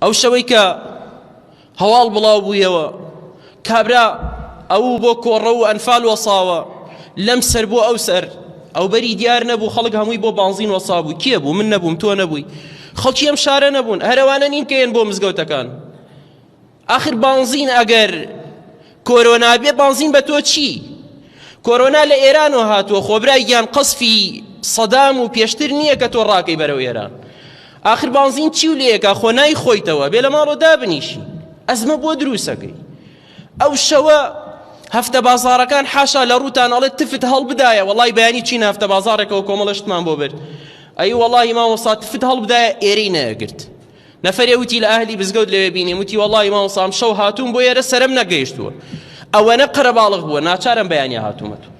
ئەو شەوەی کە هەواڵ بڵاو بوویەوە کابرا ئەو بۆ کۆڕە و ئەنفال وەساوە لەم سەر بۆ ئەو سەر ئەو بەری دیار نەبوو خەڵک هەمووی بۆ بانزین وەسا بوو کێ بوو من نەبووم تۆ نەبووی خەڵکی ئەم شارە نەبوون هەرەوانە نین کە یەن بۆ مزگەوتەکان ئاخر بانزین ئەگەر کۆرۆنا بێ بانزین بە تۆ چی؟ کۆرۆنا لە ئێرانەوە هاتووە خۆبرای گیان قەسفی سەدام و پێشتر نییە کە تۆ ڕاکەی بەرەو ئێران ئاخر بانزین چی و لەیەکە خۆ نای خۆیتەوە بێ لە ماڵەوە دابنیشی ئەزمە بۆ دروستەکەی ئەو شەوە هەفتە بازارەکان حاشا لە ڕووتان ئەڵێ تفت هەڵبدایە وەڵی بەیانی چین هەفتە بازارێکەوە کۆمەڵە شتمان بۆ برد ئەی وەڵی مامۆستا تفت هەڵبدایە ئێرەی نەگرت نەفەرێ وتی لە ئەهلی مزگەوت لەوێ بینیم وتی وەڵڵاهی مامۆستا ئەمشەو هاتووم بۆ ئێرە سەرم نەگەیشتووە ئەوەنە قەرەباڵغ بووە ناچارم بەیانی هاتوومەتەوە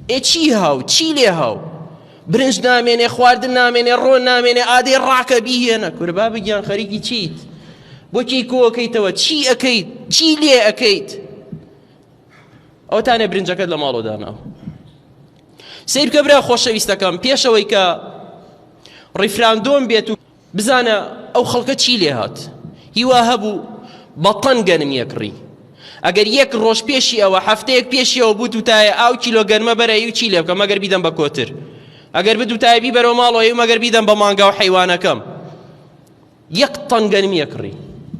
ئێ چی هاو چی لێ هاو برنج نامێنێ خواردن نامێنێ ڕۆن نامێنێ ئادەی ڕاکە بیهێنە کورە بابە گیان خەریکی چیت بۆ کێی کۆکەیتەوە چی ئەکەیت چی لێ ئەکەیت ئەوتانێ برنجەکەت لە ماڵۆ داناوە سیر بکە برا خۆشەویستەکەم پێشەوەی کە ڕیفراندۆم بێت و بزانە ئەو خەڵکە چی لێ هات هیوا هەبوو بە تەن گەنم یەکڕی ئەگەر یەک ڕۆژ پێشی ئەوە هەفتەیەک پێشیەوە بوو توتایە ئاو کیلۆ گەنمە بەرە و چی لێ بکەم مەگەر بیدەم بە کۆتر ئەگەر بدوتایە بیبەرەوە ماڵەوە مەگەر بیدەم بە مانگا و حەیوانەکەم یەک تەن گەنم یەکڕی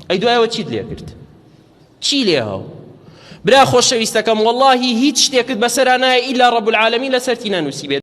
ئەی دوایەوە چیت لێ کرد چی لێ هاو برا خۆشەویستەکەم واللهی هیچ شتێکت بەسەرا نایە ئیلا رب العالمین لەسەرتی نەنووسی بێت.